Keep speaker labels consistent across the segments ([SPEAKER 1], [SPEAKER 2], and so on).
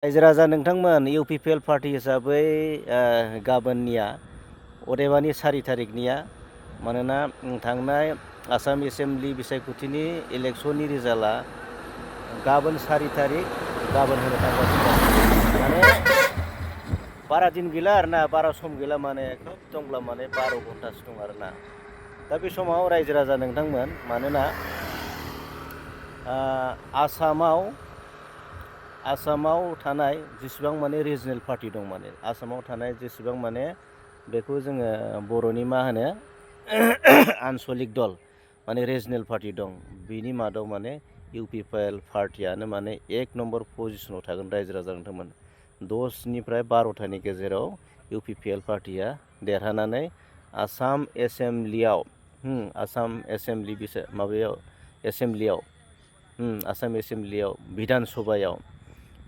[SPEAKER 1] रायजो राजा नोंथांमोन इउपिपिएल पार्टी हिसाबै गाबोननिया अदेबानि 4 तारिखनिया मानोना थांनाय आसाम एसेम्बलि बिसायख'थिनि इलेक्सननि रिजाल्टआ गाबोन 4 तारिख गाबोन होनो थांगासिनो दं। माने बारा दिन गैला आरोना, बारा सम गैला, माने खोब दंब्ला माने 12 घन्टासो दं आरोना। दा बे समाव रायजो राजा नोंथांमोन, मानोना आसामाव थानाय जेसेबां माने रिजनेल पार्टी दं, माने आसामाव थानाय जेसेबां माने बेखौ जोङो बर'नि मा होनो आनसलिक दल माने रिजनेल पार्टी दं, बिनि मादाव माने इउपिपिएल पार्टीयानो माने 1 नम्बर पजिशनाव थागोन। रायजो राजा नोंथांमोन 10निफ्राय 12थानि गेजेराव इउपिपिएल पार्टीया देरहानानै आसाम एसेम्बलियाव बिधान सभायाव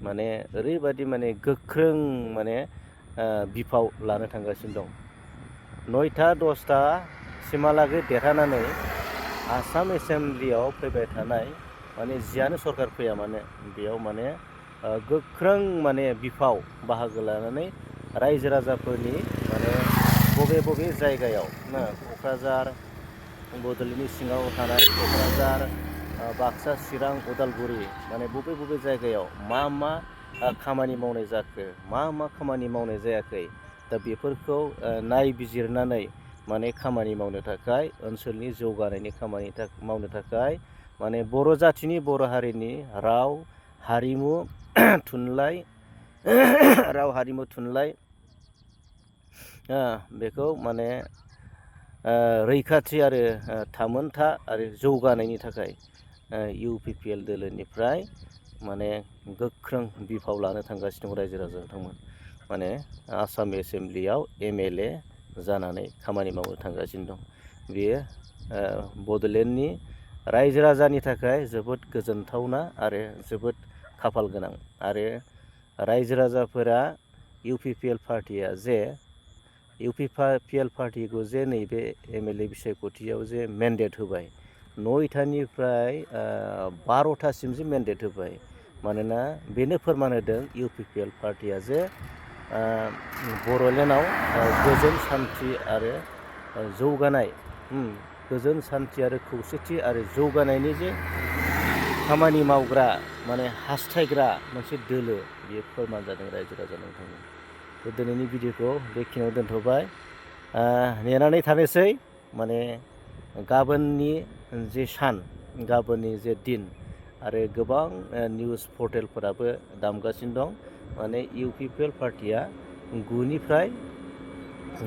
[SPEAKER 1] माने ओरैबायदि माने गोख्रों माने बिफाव लानो थांगासिनो दं। 9था 10था सिमहालागै देरहानानै आसाम एसेम्बलियाव फैबाय थानाय माने जियानो सरकार फैया माने बेयाव माने गोख्रों माने बिफाव बाहागो लानानै रायजो राजाफोरनि माने बबे जायगायाव क'क्राझार बड'लेण्डनि सिङाव थानाय क'क्राझार, बाक्सा, चिरां, उदालगुरि माने बबे जायगायाव मा खामानि मावनाय जाखो, मा खामानि मावनाय जायाखै, दा बेफोरखौ नायबिजिरनानै माने खामानि मावनो थाखाय, ओनसोलनि जौगानायनि खामानि मावनो थाखाय माने बर' जाथिनि, बर' हारिनि राव हारिमु थुनलाइ बेखौ माने रैखाथि आरो थामोनथा आरो जौगानायनि थाखाय इउपिपिएल दोलोनिफ्राय माने गोख्रों बिफाव लानो थांगासिनो दं रायजो राजा नोंथांमोन। माने आसाम एसेम्बलियाव एमएलए जानानै खामानि मावनो थांगासिनो दं। बेयो बड'लेण्डनि रायजो राजानि थाखाय जोबोद गोजोनथावना आरो जोबोद खाफाल गोनां। आरो रायजो राजाफोरा इउपिपिएल पार्टीखौ जे नैबे एमएलए बिसायख'थियाव जे मेन्डेट होबाय, 9थानिफ्राय 12थासिम जे मेन्डेट होबाय, मानोना बेनो फोरमान होदों इउपिपिएल पार्टीया जे बर'लेण्डआव गोजोन सान्थि आरो जौगानाय, गोजोन सान्थि आरो खौसेथि आरो जौगानायनि जे खामानि मावग्रा माने हास्थायग्रा मोनसे दोलो, बेयो फोरमान जादों रायजो राजा नोंथांमोन। दिनैनि भिडिअखौ बेखिनियाव दोनथ'बाय। नेनानै थानोसै माने गाबोननि जे सान, गाबोननि जे दिन, आरो गोबां निउस पर्टेलफोराबो दामगासिनो दं माने इउपिपिएल पार्टीया 9निफ्राय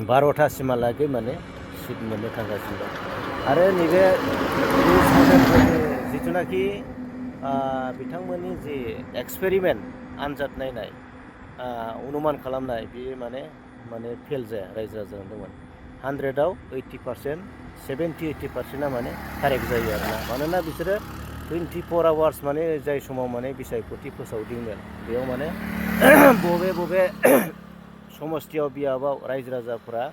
[SPEAKER 1] 12थासिमहालागै माने सिट मोननो थांगासिनो दं। आरो नैबे निउस पर्टेलफोरनि जिथुनाखि बिथांमोननि जि एक्सपेरिमेन्ट आनजाद नायनाय, अनुमान खालामनाय, बेयो माने फेल जाया। रायजो राजा नोंथांमोन 100आव 80%, 70-80%आ माने कारेक्ट जायो आरोना। मानोना बिसोरो 24 आवार्स माने जाय समाव माने बिसायख'थि फोसावदोंमोन, बेयाव माने बबे समस्थियाव बियाबाव रायजो राजाफोरा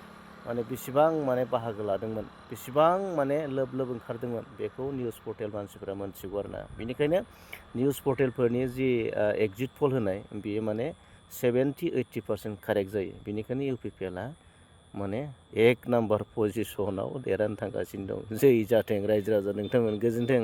[SPEAKER 1] माने बेसेबां माने बाहागो लादोंमोन, बेसेबां माने लोब ओंखारदोंमोन, बेखौ निउस पर्टेल मानसिफोरा मोनथिगौ आरोना। बेनिखायनो निउस पर्टेलफोरनि जि एग्जिट पल होनाय, बेयो माने 70-80% कारेक्ट जायो। बेनिखायनो इउपिपिएलआ माने 1 नाम्बार पजिसनाव देरहानो थांगासिनो दं। जै जाथों रायजो राजा नोंथांमोन, गोजोन्थों।